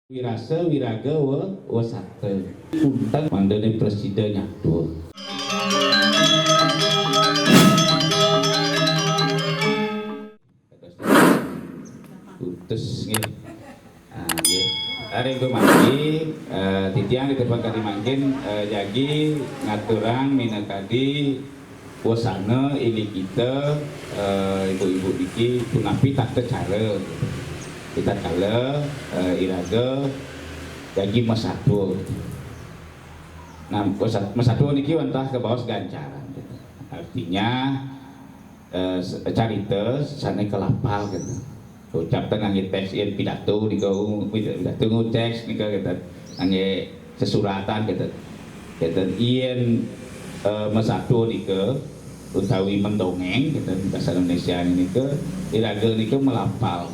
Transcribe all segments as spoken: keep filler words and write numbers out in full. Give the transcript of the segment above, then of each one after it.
Wirasa, wiraga, we-, wesata. Punten mangdane prasida nyatua. Utus nggih. Ah, nggih. Ari kumargi, eh, titiang di tempat kadi mangkin, eh, jagi ngaturang minakadi wesana ilikita, eh, ibu-ibu niki punapi tata cara. Kita kala, eh, iraga jagi masatua. Nah, masa-, masatua niki wantah kabaos gancaran. Artinya, eh, s-, carita sane kalapal gitu. Ucap teh ngangge teks, yen pidato nika, u-, pida-, pidato nganggo teks nika gitu. Ngangge sesuratan gitu. Gitu. Yen, eh, masatua nika utawi mendongeng gitu, bahasa Indonesia nika, iraga nika malapal.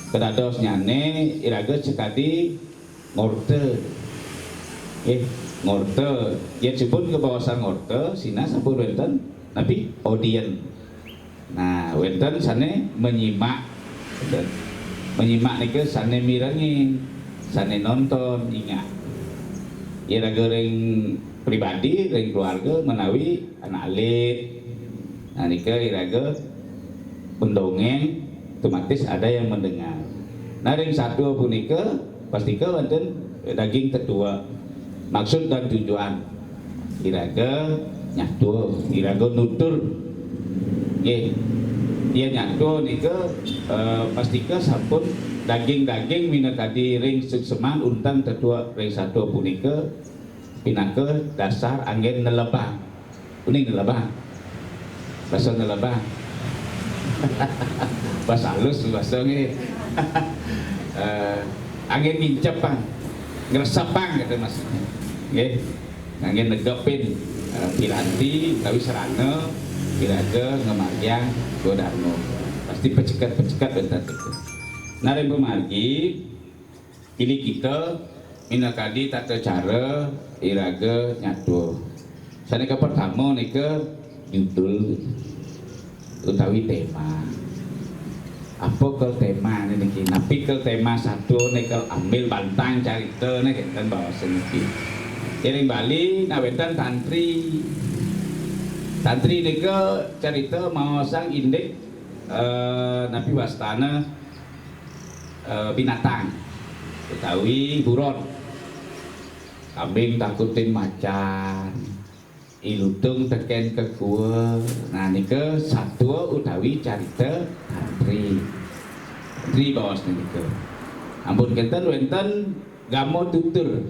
Kedadosnyane iraga sakadi ngorta. Nggih, ngorta. Yen sampun kabaosan ngorta, sinah sampun wenten, napi, odien. Nah, wenten sane menyimak. Wenten. Menyimak nika sane mirengi, sane nonton, ingat. Yen raga ring pribadi, ring keluarga, menawi anak alit. Nah, nika iraga mendongeng, otomatis ada yang mendengar. Nah, ring satua punika, pastika wonten daging tetua. Maksud dan tujuan iraga nyatua, iraga nutur. Nggih. Yen nyatua nika, eh, pastika sampun daging-daging minakadi ring sukseman untang tetua ring satua punika pinaka dasar anggen nelebang. Uning nelebang. Basa nelebang. Basa halus basa nggih. Eh, anggen ngincepang. Ngresepang gitu maksudnya. Nggih. Anggen negepin, eh, piranti utawi sarana iraga ngamargiang Dharma. Pasti peceket-peceket wonten itu. Nah, ring pamargi, ilikita minakadi tata cara iraga nyatua. Sane kapertama nika judul utawi tema. Apa kel tema niki? Napi kel tema satua nika ambil bantang carita niki kan bahasa niki. Ring Bali nak wenten tantri. Tantri nika carita maosang indik, eh, napi wastana, eh, binatang utawi buron. Kambing takutin macan, ilutung teken kekua. Nah, nika satua utawi carita tantri. Tantri baos nika. Ampun kenten wenten gamo tutur.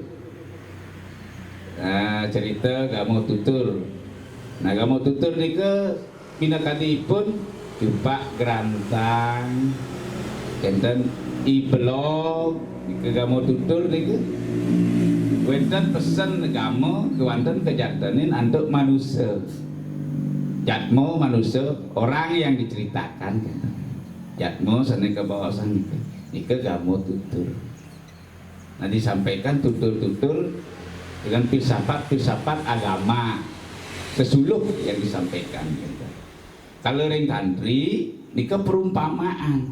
Nah, carita gamo tutur. Nah, gamo tutur nika pinakadipun cupak grantang, kenten iblo, nika gamo tutur nika. Wenten pesen gamo kewanten kejantenin antuk manusa. Jatmo manusa, orang yang diceritakan, kenten. Jatmo sane kabaosan nika. Nika gamo tutur. Nah, disampaikan tutur-tutur dengan filsafat-filsafat agama sesuluh yang disampaikan, gitu. Kalau ring tantri, nika perumpamaan.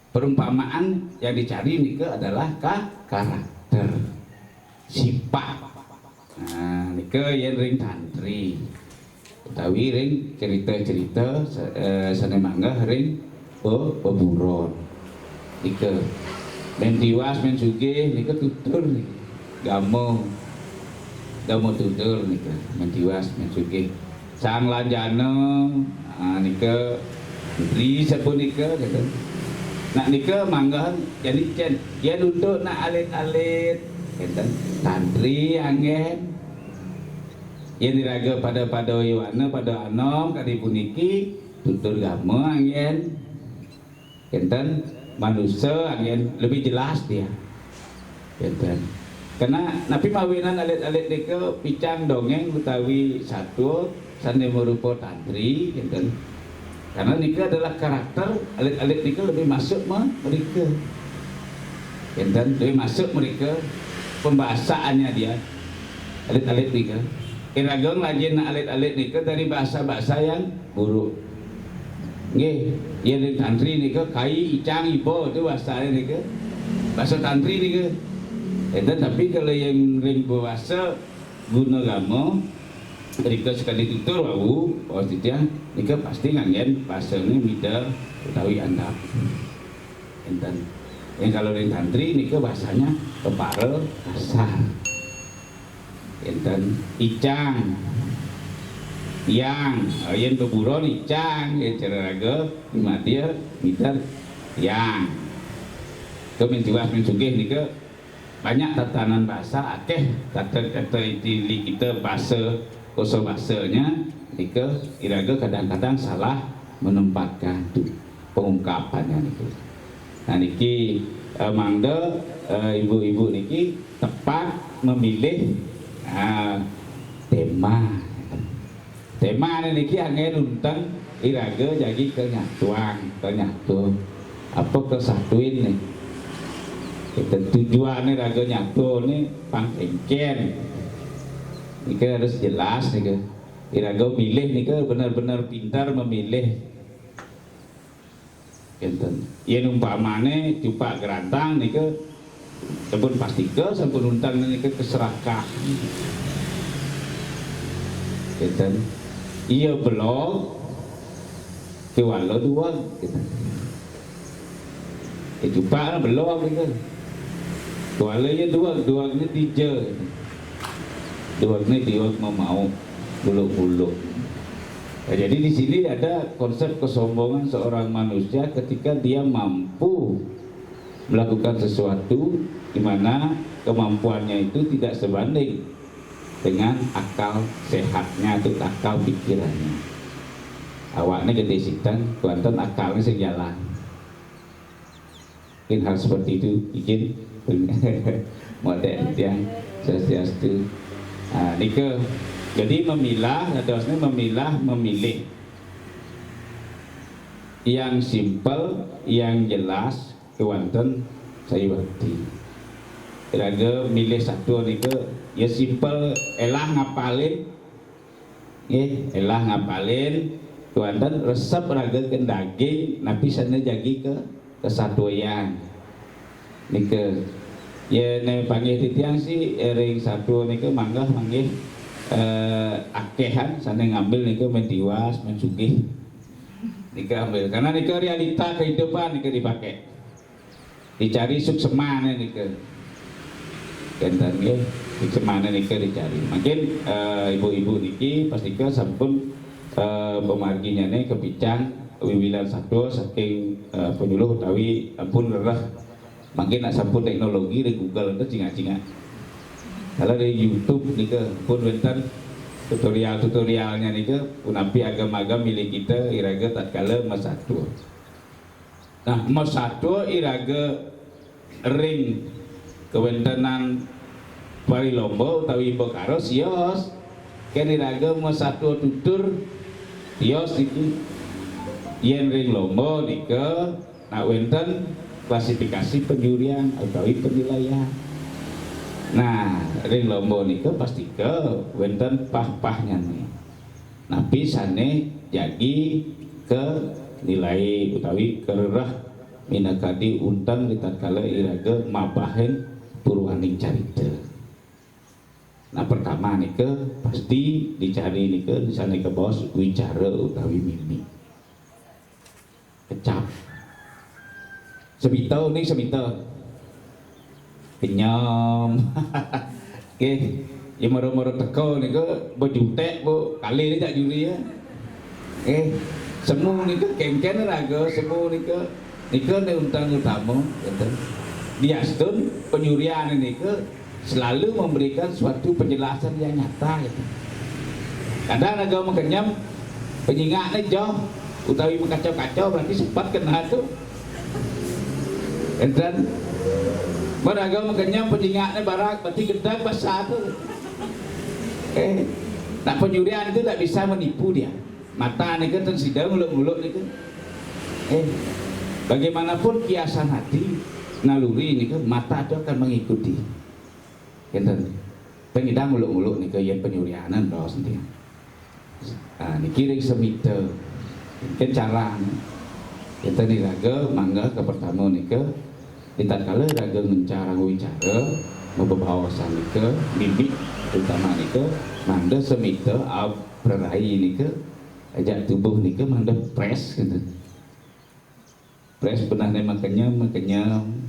Perumpamaan yang dicari nika adalah ka-, karakter, sifat. Nah, nika yen ring tantri. Utawi ring cerita-cerita sa-, eh, sane manggah ring pe-, peburon. Nika, men tiwas, men sugih, nika tutur nika. Gamo, gamo tutur nika, men tiwas, men sugih. Sang Lanjana, ah, nika, ri sapunika, gitu. Nak nika manggah, jadi cen, yen untuk nak alit-alit, gitu. Tantri anggen. Yen iraga pada-pada yowana, pada anom, kadi puniki, tutur gama anggen. Kenten, manusa anggen, lebih jelas dia. Kenten. Karena napi mawinan alit-alit nika picang dongeng utawi satua sane marupa tantri, kenten. Karena nika adalah karakter alit-alit nika lebih masuk me-, mereka. Kenten, lebih masuk mereka pembahasaannya dia. Alit-alit nika. Iraga nglajin alit-alit nika dari bahasa-bahasa yang buruk. Nggih, yen ring tantri nika kai, icang, iba itu bahasane nika. Basa tantri nika. Énten, tapi kalau yang ring basa guna gama, rika sekadi tutur wau, oh titiang, nika pasti nganggén basane mida utawi andap. Énten. Yang kalau ring tantri nika bahasanya kepara kasar. Énten icang. Yang, yen beburon icang, ya cara raga, imadia, mider, yang. Kemen tiwas men sugih nika banyak tatanan bahasa, akeh tata kata itili kita bahasa, kosa bahasanya, nika iraga kadang-kadang salah menempatkan tu pengungkapannya niku. Nah niki, eh, mangda, eh, ibu-ibu niki tepat memilih, ah, tema. Tema niki anggen unteng iraga jagi kenyatuan, kenyatu. Apa kesatuin nih? Kita tujuannya raga nyatu nih pang engken. Nika harus jelas nika. Iraga milih nika benar-benar pintar memilih. Énten. Yen umpamane cupak gerantang nika sampun pastika, sampun unteng nika keserakah. Énten. Iya belog, kewala duweg, gitu. Ya, cupak belog nika. Kewala ya duweg, duwegne dija. Duwegne duweg mamau, buluk-buluk. Nah, jadi di sini ada konsep kesombongan seorang manusia ketika dia mampu melakukan sesuatu di mana kemampuannya itu tidak sebanding dengan akal sehatnya atau akal pikirannya. Awakne gedhe siteng, kuanten akalne sing jalan. Mungkin hal seperti itu, izin. Model tiang swastiastu. Nah, nika. Jadi memilah, harusnya memilah, memilih yang simple, yang jelas, kewanten sayuwakti. Raga milih satua nika, ya simple, elah ngapalin, nggih, elah ngapalin, kewanten resep raga ke daging, napi sana jagi ke kesatuan. Nika, ya ne panggih titiang sih, eh, ring satua nika manggah manggih, eh, akehan sana ngambil nika men tiwas, men sugih. Nika ambil, karena nika realita kehidupan nika dipakai. Dicari suksemane nika. Kenten nggih, suksemane nika dicari. Mungkin, eh, ibu-ibu niki pastika sampun, eh, pamarginyane kapicang wiwilan satua saking, eh, panyuluh utawi ampun rereh. Mungkin nak sampun teknologi di Google itu cingak-cingak. Kalau di YouTube nika pun wenten tutorial-tutorialnya nika, punapi agam-agam milik kita iraga tatkala masatua. Nah, masatua iraga ring kawentenan parilomba utawi bakara sios, ken iraga masatua tutur sios iki. Yen ring lomba nika, nah, wenten klasifikasi penjurian utawi penilaian. Nah, ring lomba nika pastika wenten pah-pahnyane. Napi sane jagi ke nilai utawi kerereh minakadi unteng di tatkala iraga mabahin purwaning carita. Nah, pertama nika pasti dicari nika, di sane kabaos wicara utawi mimik. Kecap. Semita nih, semita. Kenyam. Oke. Ya mara-mara teka nika bejutek, Bu. Kali ni tak juri ya. Eh, semu nika kengken raga, semu nika, nika ne untang utama, gitu. Diastun penyurian nika selalu memberikan suatu penjelasan yang nyata, gitu. Kadang raga makenyem, penyingak ne joh, utawi makacau-kacau, berarti sempat kena tu. Enten. Maraga makenyem, penyingak ne barak, berarti gedeg basa tu. Eh, nak penyurian itu tak bisa menipu dia. Mata nika ten sida nguluk-nguluk nika. Eh, bagaimanapun kiasan hati, naluri nika, mata tu akan mengikuti. Enten. Ten ida nguluk-nguluk nika yen penyurianan raos nika. Ah, niki ring semita. Nika cara. Enten iraga mangga ke pertama nika. Ritatkala raga ngencarang wicara, mabebaosan nika, mimik utama nika, mangda semita, ab-, prerai nika, ajak tubuh nika mangda press gitu. Press benehne makenyem, makenyem.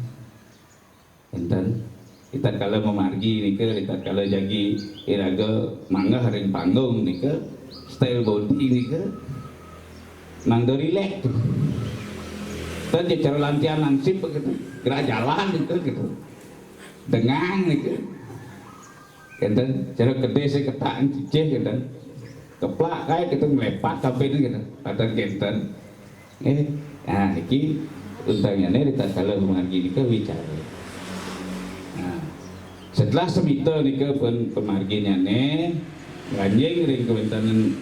Enten. Ritatkala mamargi nika, ritatkala jagi iraga manggah ring panggung nika, style body nika, mangda rileks. Ten ja cara lantian langsip gitu, gerak jalan gitu, gitu. Dengang gitu. Kenten, cara kedis ketak cicih kenten. Keplak kae gitu, nglepat kabin gitu. Padan kenten. Eh, nah, iki untangyane ritatkala pamargi nika wicara. Nah, setelah semita nika pun pamarginyane, ngranjing ring kawenten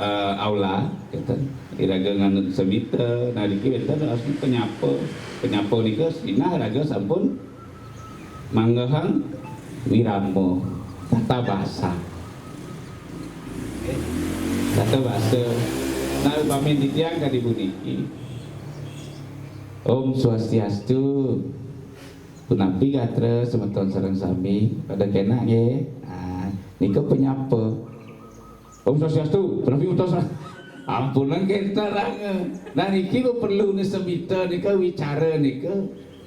eh, aula, kenten. Iraga nganut semita, nah niki wenten asli penyapa. Penyapa nika sinah raga sampun manggahang wirama, tata basa. Tata basa. Nah, upami titiang kadi puniki. Om Swastiastu. Punapi gatra semeton sareng sami, pada kenak nggih? Ah, nika penyapa. Om Swastiastu, punapi utus. Ampunang kenten ranga. Nah, niki perlu ni semita nika wicara nika,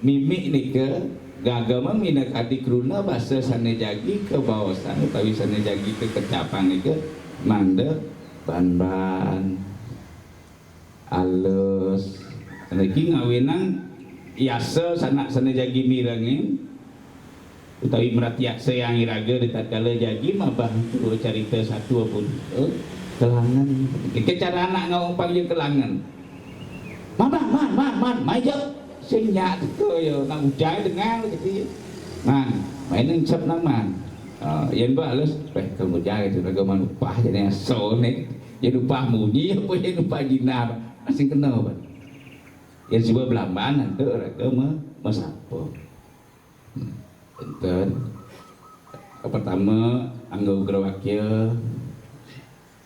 mimik nika, gagama minakadi kruna basa sane jagi kabaosan utawi sane jagi kakecapang nika, mangda ban-ban, alus. Niki ngawinang yasa sanak sane jagi mirengin utawi mratiaksayang iraga ritatkala jagi mabah tua carita satua punika kelangen. Nika cara anak ngawang panggil kelangen. "Man, man, man, man, man, maijep." Sing nyak teka ya, nak ujai dengar gitu ya. "Man, main encep nang man." Ah, yen ba halus, "Peh, kang ujai itu raga man upah jane asal nih." Yen upah munyi apa yen upah jinar? Masih kena, Pak. Yen suba belamban, ento raga ma-, masapa. Enten. Pertama, angga ugrawakya,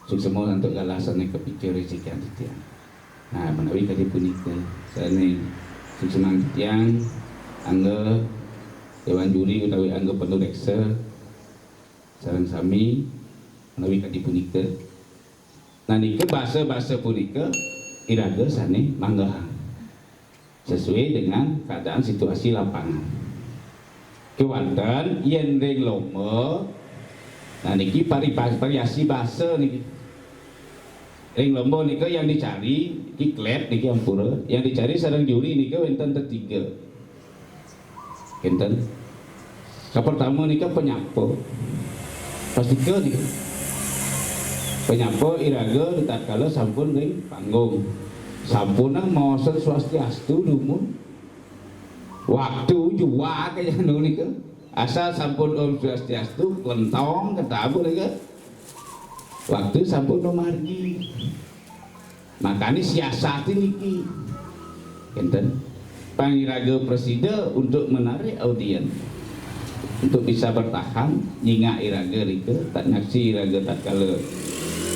suksema antuk galah sane kapica risikan titiang. Nah, menawi kadi punika, sane suksema titiang, angga dewan juri utawi angga panureksa, sareng sami, menawi kadi punika. Nah, nika basa-basa punika iraga sane manggahang sesuai dengan keadaan situasi lapangan. Kewanten yen ring lomba, nah niki pari-, variasi basa niki. Ring lomba nika yang dicari, niki klet niki ampura, yang dicari sareng juri nika wenten tetiga. Kenten. Kapertama nika penyapa. Pastika nika. Penyapa iraga ritatkala sampun ring panggung. Sampunang maosan swastiastu dumun. Waktu juwag kaya anu nika. Asal sampun Om Swastiastu, klentong, ketabu nika. Waktu sampun mamargi. Makanya siasati niki. Kenten. Pangiraga presida untuk menarik audien. Untuk bisa bertahan, nyingak iraga rika, tak nyaksi iraga tatkala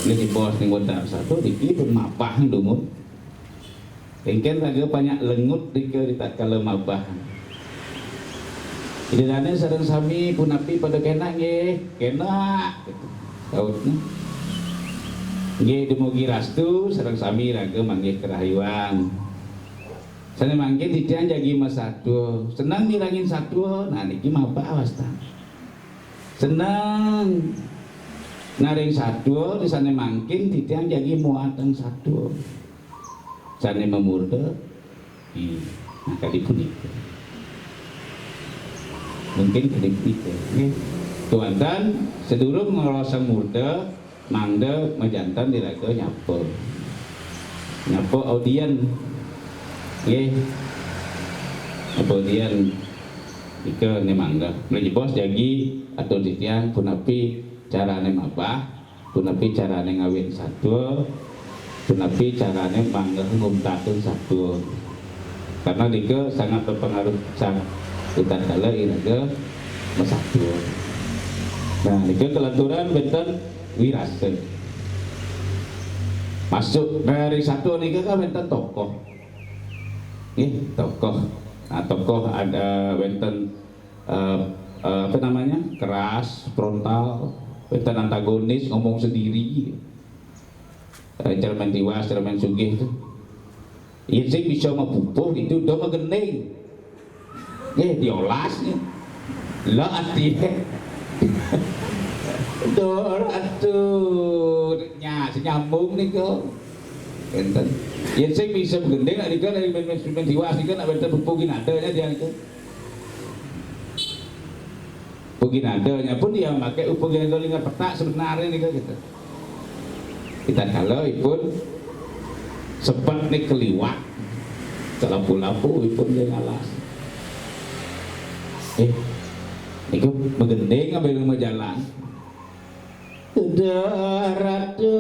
ngejebos ning wedar satu, niki pun mapah dumun. Engken raga panyak lengut rika ritatkala mabah. Ida dane sareng sami punapi pada kenak nggih? Kenak. Sautnya. Nggih, dumugi rastu sareng sami raga manggih karahayuan. Sane mangkin titiang jagi masatua, seneng mirengin satua, nah niki mabah wasta. Seneng naring satua, di sane mangkin titiang jagi muatang satua. Sane mamurda, hmm, nah kadi punika. Mungkin kadi punika, nggih. Tuanten, sedurung ngrosang murda, mangda majanten iraga nyapa. Nyapa audien. Nggih. Nyapa audien. Nika ne mangga. Mula jebos jagi atur titiang punapi carane mabah, punapi carane ngawin satua, punapi carane mangga ngumtatun satua. Karena nika sangat berpengaruh besar tatkala iraga masatua. Nah, nika kelanturan wenten wirasa. Masuk dari satua nika kan wenten tokoh. Nggih, tokoh. Nah, Tokoh ada wénten, eh, eh, apa namanya, keras, frontal, wénten antagonis, ngomong sendiri. Eh, cermin tiwas, cermin sugih tuh. Yén sing bisa mapupuh itu do magending. Nggih, diolas nih. Lah ati. Dor atuh. Nya, sing nyambung nika. Enten. Yén sing bisa magending nika dari cermin tiwas nika nak wénten pupuh ginada nya dia nika. Pupuh ginada nya pun dia pakai pupuh ginada lingkar petak sebenarnya nika gitu. Kita kalau ipun sepet nih keliwat, kelapu-lapu ipun dia ngalas. Eh, niku magending ambil majalan. Sudah ratu.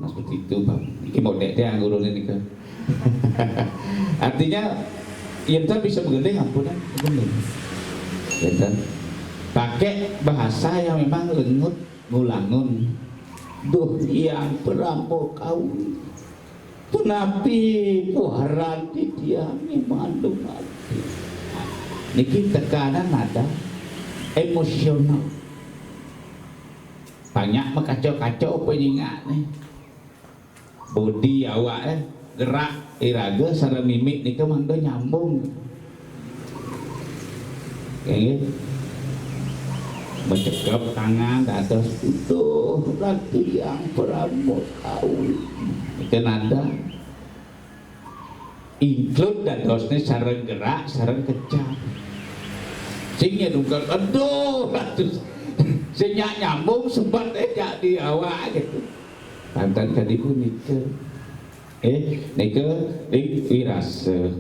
Nah, seperti itu, Pak. Ini mau dek dia guru ini kan. Artinya, ya, ntar bisa magending, ampun, magending. Ya, ntar. Pakai bahasa yang memang lengut ngulangun. Duh, yang perampok kau. Punapi puaran titiang mandung ati. Niki tekanan ada emosional. Banyak makaco-kaco penyingak nih. Bodi awak eh, gerak iraga sareng mimik nika mangda nyambung. Nggih. Mencekep tangan dados utuh lan tiang pramod kawi. Nika nanda include dadosne sareng gerak, sareng kecap. Sing nyedungkel, aduh, aduh. Sing nyak nyambung sempat eh jak di awak gitu. Pantan kadi punika. Eh, nika ring wirasa.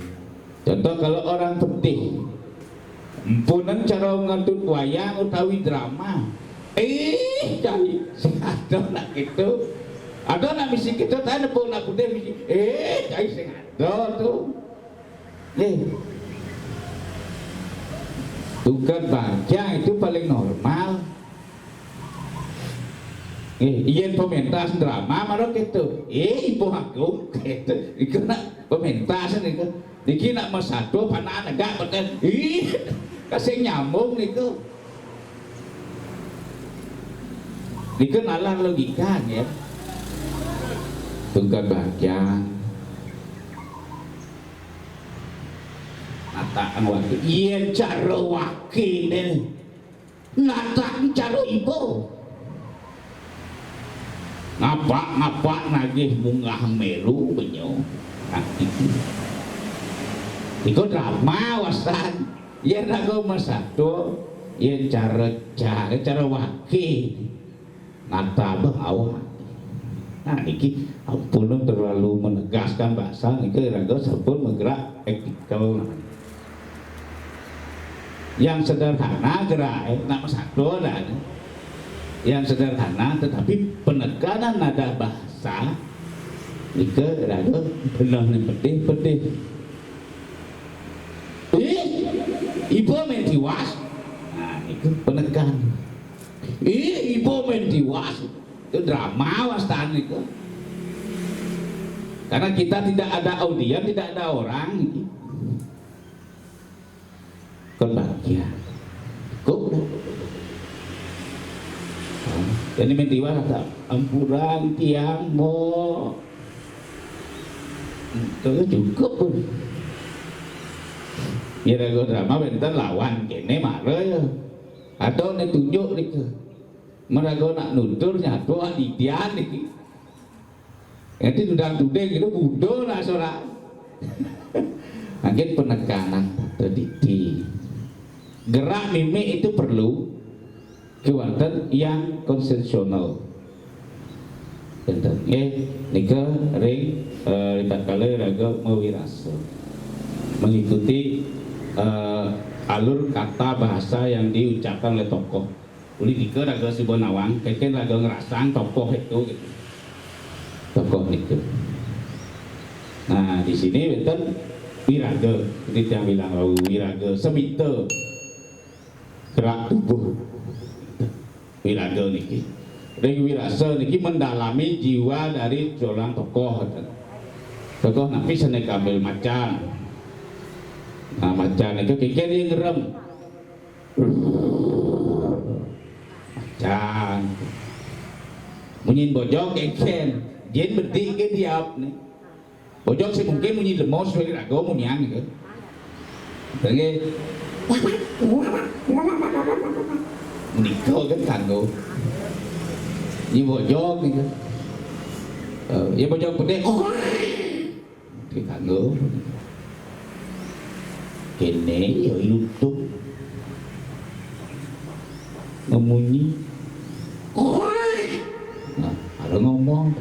Contoh kalau orang pedih, empunan cara ngentut wayang utawi drama. Eh, cai, sing ada nak gitu. Ada nak misi kita tanya pun nak pedih misi. Eh, cai sing ada tuh. Eh. Tukad bajang itu paling normal. Eh, yen pementas drama mara keto. Eh, ibu aku keto. Iku nak pementas niku. Niki nak masatua panah negak beten. Ih, kasih nyambung niku. Niku nalar logika ya. Tukad bajang. Natak wakil. Yen cara wakil. Natak cara ibu. Ngapak-ngapak nagih munggah melu benyo. Nah, itu. Iku drama wasan. Yen aku masatua, yen cara cara cara wakil. Natabah awak. Nah, niki ampun terlalu menegaskan bahasa niki raga sampun menggerak etikal. Yang sederhana gerak eh, nak satu lah. Yang sederhana tetapi penekanan nada bahasa nika raga benar ni pedih-pedih. Eh, ibu main tiwas. Nah, itu penekan. Ih, ibu main tiwas. Itu drama wastan itu. Karena kita tidak ada audiens, tidak ada orang. Kon bahagia. Cukup dah. Jadi main tiwas ada ampuran tiang mo. Itu cukup pun. Kira-kira drama bentar lawan kene mara ya. Atau ne tunjuk nika. Maraga nak nutur nyatua didian iki. Nanti tudang tuding itu budo lah sorak. Mungkin penekanan tradisi. Gerak mimik itu perlu kewanten yang konsensional. Enten. Nggih, nika ring eh, ritatkala raga mawirasa. Mengikuti eh, alur kata bahasa yang diucapkan oleh tokoh. Uli nika raga suba nawang, keken raga ngerasang tokoh itu gitu. Tokoh itu. Nah, di sini wonten wiraga, seperti yang bilang wau wiraga, semita, gerak tubuh. Wiraga niki. Ring wirasa niki mendalami jiwa dari seorang tokoh. Tokoh napi sané kaambil macan. Nah, macan itu kénkén ia ngerem. Macan. Munyin bojog kénkén. Jén bedik gé diap né. Bojog sih mungkin munyi lemos, wéh raga munyian gitu. Nggih. Menika kan kanggo. Ini bojog gitu. Eh, ya bojog bedik. Kanggo. Kéné ya lutung. Ngemunyi. Nah, ada ngomong.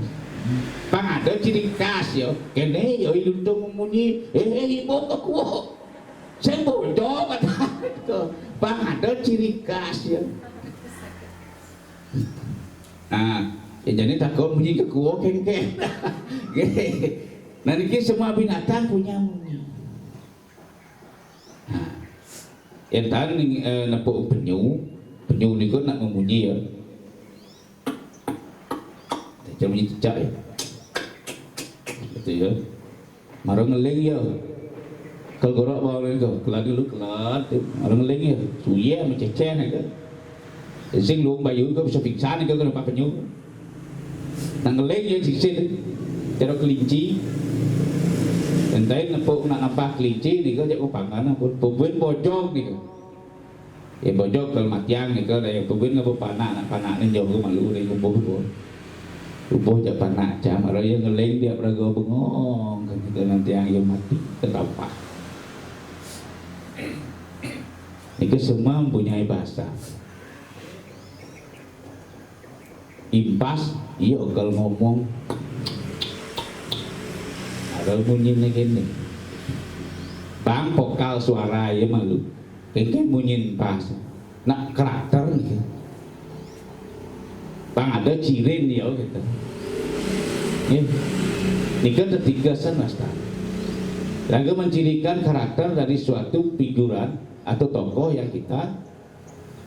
Pang ada ciri khas ya. Kéné ya lutung ngemunyi. Eh, eh, ibu kekuok. Saya bodoh kata. Pang ada ciri khas ya. Nah, ya jadi takut munyi kekuok kénkén. Nah, niki semua binatang punya munyi. Nah, yén taén ning, eh, nepuk penyu, penyu niku nak memunyi ya. Dia munyi cecak ya. Gitu ya. Mara ngeling ya. Kal gorok bau niku, keladi lu kelat. Mara ngeling ya. Suyé mececeh niku. Sing luung bayu kok bisa pingsan kok kena penyu. Nang ngeling ya sisin. Cara kelinci. Entai nepuk nak nampah kelinci nika jak pangan ampun. Bubuin bojog nika. Ya bojog kalau matiang nika, da ya bubuin ngapa panak, nak panak ni jauh malu dari kubuh kubuh. Kubuh jak panak cam, ada yang ngeling dia peraga bengong kan kita nanti yang mati ketampah. Nika semua mempunyai bahasa. Impas, iya kalau ngomong. Ada bunyinya gini. Bang vokal suara ya malu. Kénkén munyi impas. Nak karakter nih. Bang ada cirin ya gitu. Nih. Nika ketiga sen wasta. Lagu mencirikan karakter dari suatu figuran atau tokoh yang kita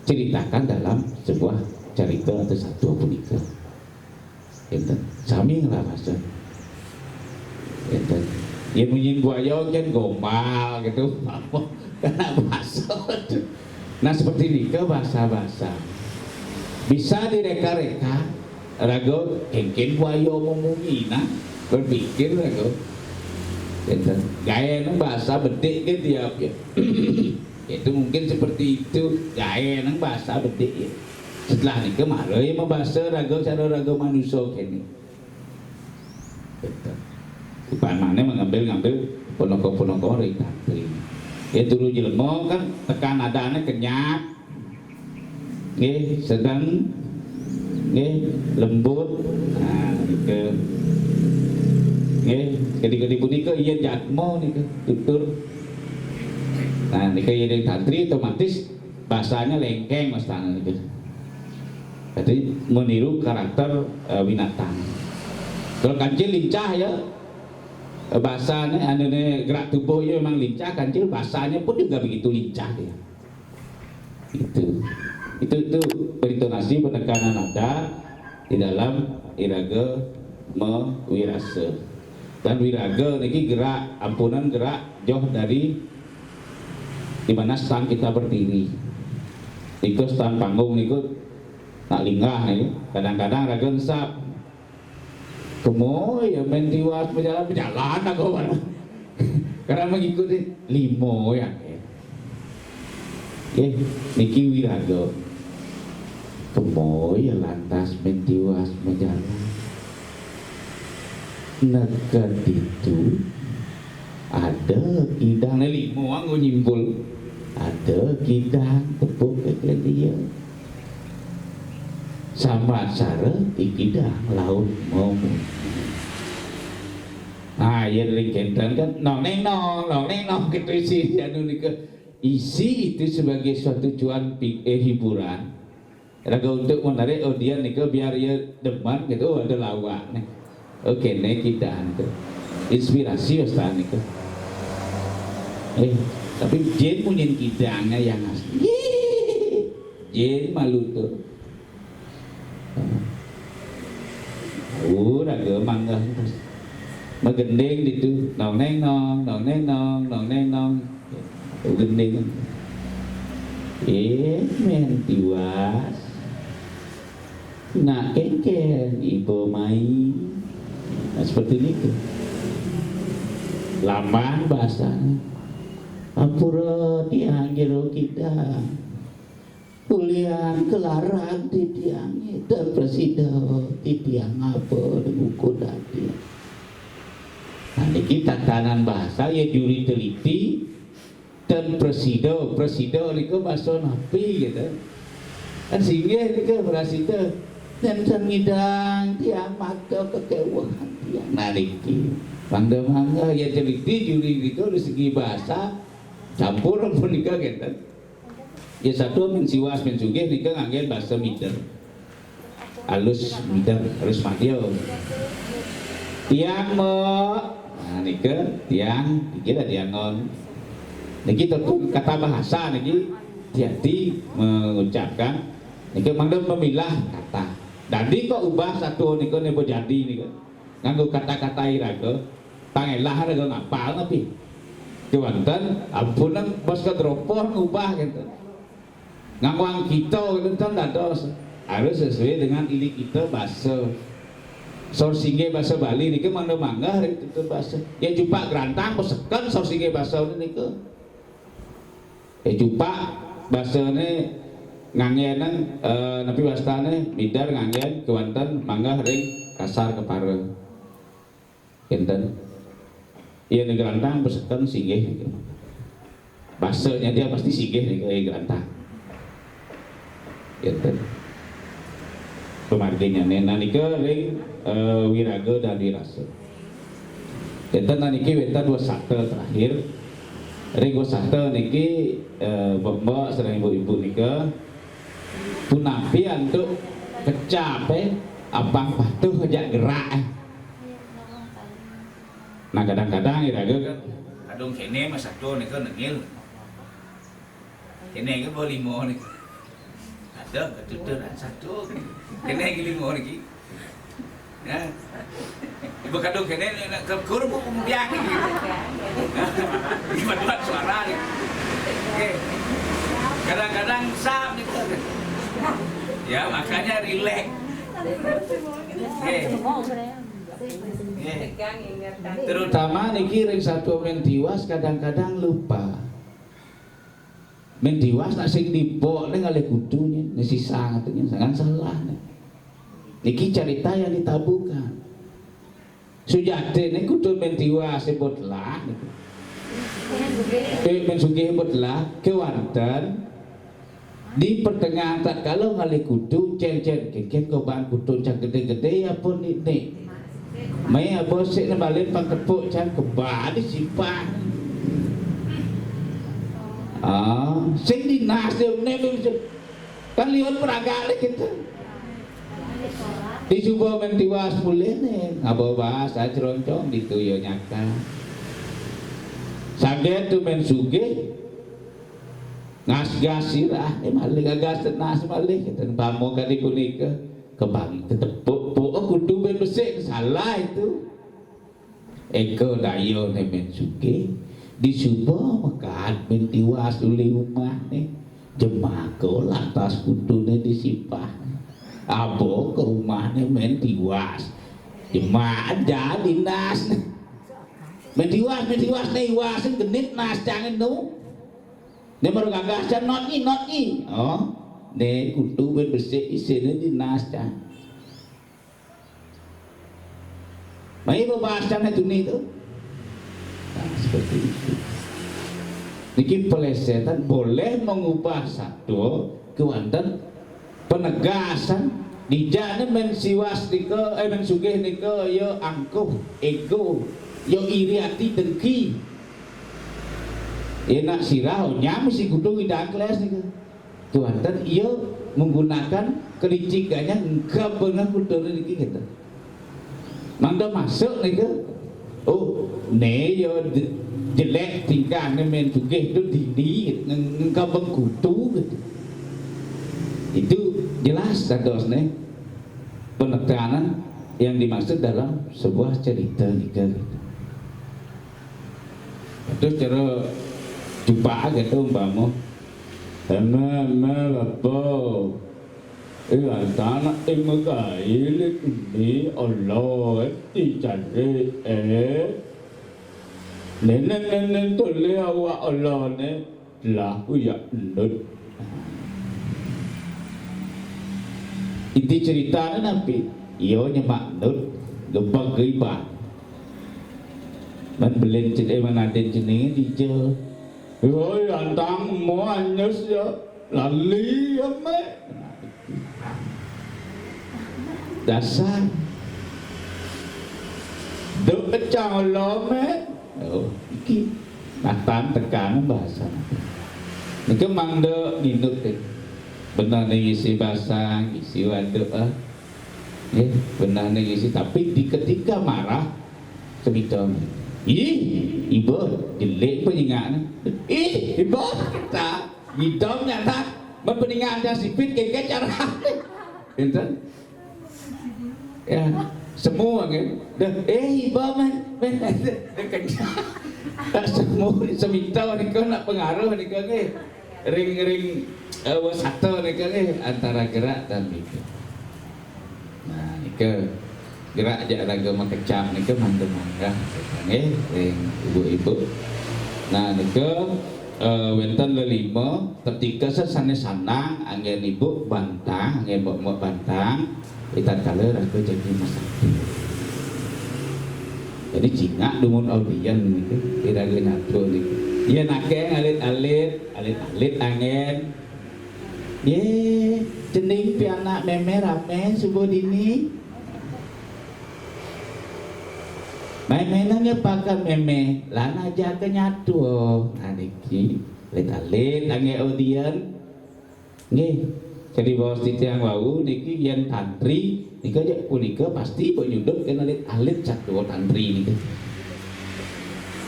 ceritakan dalam sebuah cerita atau satu punika. Enten. Sami ngelah bahasa. Enten. Ya munyi buaya kan gombal gitu. Kena bahasa. Nah, seperti nika bahasa-bahasa. Bisa direka-reka, raga kénkén buaya memunyi nah, berpikir raga. Enten. Gaya nu bahasa bedik ke tiap ya. Itu mungkin seperti itu gaya nang bahasa bedik ya. Setelah nika mara ya mabasa raga cara raga manusa kéné. Betul. Upamane mengambil-ngambil ponoko-ponoko ring tantri. Ya turu jelema kan tekan adané kenyap. Nggih, sedeng. Nggih, lembut. Nah, nika. Nggih, gede-gede punika iya jatma nika, tutur. Nah, nika iya ring tantri otomatis bahasanya lengkeng mastana nika. Jadi meniru karakter eh, binatang. Kalau kancil lincah ya, eh, bahasanya anu gerak tubuh ya memang lincah, kancil bahasanya pun juga begitu lincah ya. Itu. Itu itu berintonasi penekanan nada di dalam iraga mewirasa. Dan wiraga niki gerak ampunan gerak joh dari di mana stand kita berdiri. Itu stand panggung niku nak linggah niku. Kadang-kadang raga ensap. Kemo ya main tiwas berjalan berjalan aku. Karena mengikuti limo ya. Eh, niki wiraga. Kemo ya lantas main tiwas berjalan. Neked itu ada kidang limo anggo nyimpul. Ada kidang tepuk ke dia. Sambat sare iki dah laut mau. Ah, ya ring kenten kan nong neng nong nong neng nong gitu isi anu nika. Isi itu sebagai suatu cuan pi- eh, hiburan. Raga untuk menarik audiens nika biar ya demen gitu, oh, ada lawak nih. Oke, nih kita nih. Inspirasi ustaz nih. Eh, tapi jin munyin kidangnya yang asli. Jin malu tuh. Oh, raga mangga. Magending ditu, nong neng nong, nong neng nong, nong neng nong. Gending. Eh, Mén Tiwas. Nak kénkén iba mai. Nah, seperti niku. Lambang bahasane. Ampura tiang jero kidang. Ulian kelaran titiange, ten prasida titiang apa di buku dadi. Nah, niki tatanan bahasa ya juri teliti, ten prasida, prasida nika basa napi gitu. Kan singgih nika prasida, ten sangidang tiang maka kekewehan tiang. Nah, niki. Mangga-mangga ya teliti juri nika dari segi bahasa, campur punika gitu. Ya, satua Mén Siwas, Mén Sugih nika nganggen basa mider. Alus mider, alus madya. Tiang, Mbok. Nah, nika tiang, niki dah tiangon. Niki tepung kata bahasa niki hati-hati mengucapkan. Nika mangda memilah kata. Dadi kok ubah satua nika napa jadi nika. Nganggo kata-kata iraga. Pangelah raga ngapal napi. Kewanten, ampun nang bas kadropoh ngubah gitu. Nganggo kita gitu kan dados harus sesuai dengan ili kita basa. Sor singgih basa Bali niki mangda manggah ring tutur basa. Ya jupak grantang peseken sor singgih basa nika. Eh, jupak basane nganggen, eh, napi wastane mider nganggen kewanten manggah ring kasar kepara. Kenten. Iya, nika grantang peseken singgih. Basanya dia pasti singgih nika, iya, grantang. Kenten. Pemarginyane nah nika ring, eh, wiraga dan wirasa. Kenten nah niki wénten wasata terakhir. Ring wasata niki, eh, Mbok-mbok sareng ibu-ibu nika punapi antuk kecape apang patuh ajak gerak, eh. Nah, kadang-kadang iraga kan kadung kene mas satu nika nengil. Kene ke bawa lima nih. Ada ketuturan satu. Kene ke lima nih. Ya. Ibu kadung kene nak ke kur bu kemudian nih. Ibu tuan suara nih. Oke. Kadang-kadang sap nih. Ya, makanya relax. Oke. Oke. Terutama niki ring satu Mén Tiwas kadang-kadang lupa. Mén Tiwas nak sing dibok ning ngalih kudu nyen, ning sisa ngatenya, jangan salah nih. Niki cerita yang ditabuhkan. Sujatine kudu Mén Tiwas sebutlah niku. Eh, Mén Sugih sebutlah kewanten di pertengahan tatkala ngalih kudu cen-cen keket koban kudu cang gede-gede ya pun nik. Mai abos sik nembalin pang tepuk cang kebadi sipah. Ah, sing dinas dia ne kan liwat peragak lagi gitu. Dicoba Mén Tiwas mulih nih, ngaba bahasa ceroncong gitu ya nyata. Saget tuh Mén Sugih ngasgas sirah, eh, malih gagas tenas malih, kita pamong kadi punika. Kebang tetepuk, puk kudu ben besik, salah itu. Eka daya ne Mén Sugih, disuba mekaat Mén Tiwas uli umah ne. Jemaka lantas kudune disipah. Abo ke umah ne Mén Tiwas. Jemaka jadi nas ne. Mén Tiwas, Mén Tiwas ne iwas genit nas cangin tu. Ne baru gagah can not ni, not ni. Oh, ne kudu ben besik isine di nas cang. Mai pembahasannya tuni tu. Nah, seperti itu. Niki pelesetan boleh mengubah satu kewanten penegasan dijane Mén Siwas nika, eh, Mén Sugih nika ya angkuh, ego, ya iri ati, dengki. Enak sirah onyam si kudu ngidang keles nika. Tuanten, ia menggunakan kelicikannya engkep dengan kultur niki gitu. Mangda masuk nika. Oh, ne ya de-, jelek tingkahnya Mén Sugih tu dindi ngeng-, engkep bengkutu gitu. Itu jelas dados ne penekanan yang dimaksud dalam sebuah cerita nika gitu. Terus cara cupak gitu umpama, "Eme, eme, bapa, eh, anak eme kaili ini Allah, eh, dicari, eh. Nenek, nenek, toleh awak Allah ne, lah uyak endut." Inti ceritane napi? Iyo nyemak endut, gebeg gibah. Man belen cen-, eh, man aden ceninge dija. Hoi, antang mo anyes ya. Lali ya, me. Dasar. Duk kecang lo, me. Oh, iki. Natan tekan bahasa. Niki mangda nginut deh. Benar nih isi basang, isi waduk, ah. Nggih, benar nih isi, tapi di ketika marah, semita. Ih, iba, jelek penyingaknya. Ih, iba, tak. Ngidam nyata, berpeningan dah sipit, geget cara. Enten? Ya, semua kan. Dah, eh, iba man, man, dah kencang. Tak semua, semita ni kau nak pengaruh ni kau ni. Ring-ring, eh, wasata ni kau ni, antara gerak dan mimik. Nah, nika gerak jak raga makecak nika mangda manggah nggih ring ibu-ibu. Nah, nika, eh, wenten lelima, ketika sesane sanang anggen ibu bantang, anggen mbok-mbok bantang, itatkala raga jagi masati. Jadi cingak dumun audien nika, iraga nyatua nika. Yen akeh alit-alit, alit-alit anggen. Ye, cening pianak meme rame subuh dini. Meme nanya pakan meme, lan aja ke nyatua. Nah, niki, lit-alit angge audien. Nggih, jadi baos titiang wau niki yen tantri, nika aja punika pasti nyudup kena lit-alit satua tantri nika.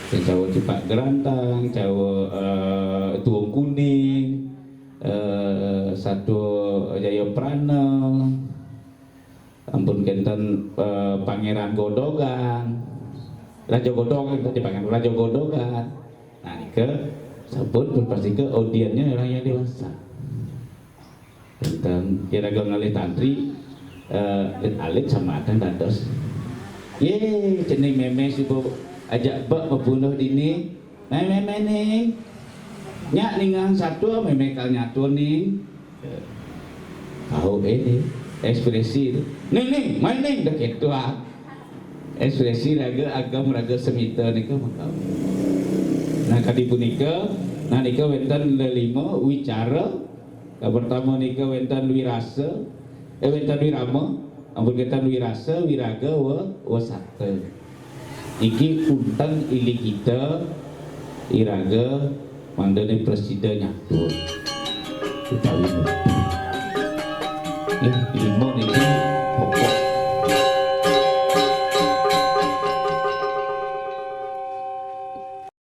Yen Jawa Cupak Gerantang, Jawa, eh, Tuung Kuning, eh, Satua Jayaprana, ampun kenten, eh, Pangeran Godogan, Raja Godogan, tadi Pangeran Raja Godogan. Nah, nika sampun pun pasti ke audiennya orang yang dewasa. Kenten, kira-kira ngalih tantri, eh, alit-alit sama ada dados. Ye, cening meme subuh ajak bek mabunuh dini. Nah, meme ning. Nyak ningang satua, meme kal nyatua ning. Tahu eh ni, ekspresi tu. Ning, ning, main ning, dah ketua. Ekspresi raga agam raga semita nika makawi. Nah, kadi punika, nah nika wenten lelima wicara. Kang pertama nika wenten wirasa, eh, wenten wirama, ampun wenten wirasa, wiraga, wa-, wasata. Iki unteng iligita iraga mangdane prasida nyatua utawi murti. Nggih, lima niki pokok.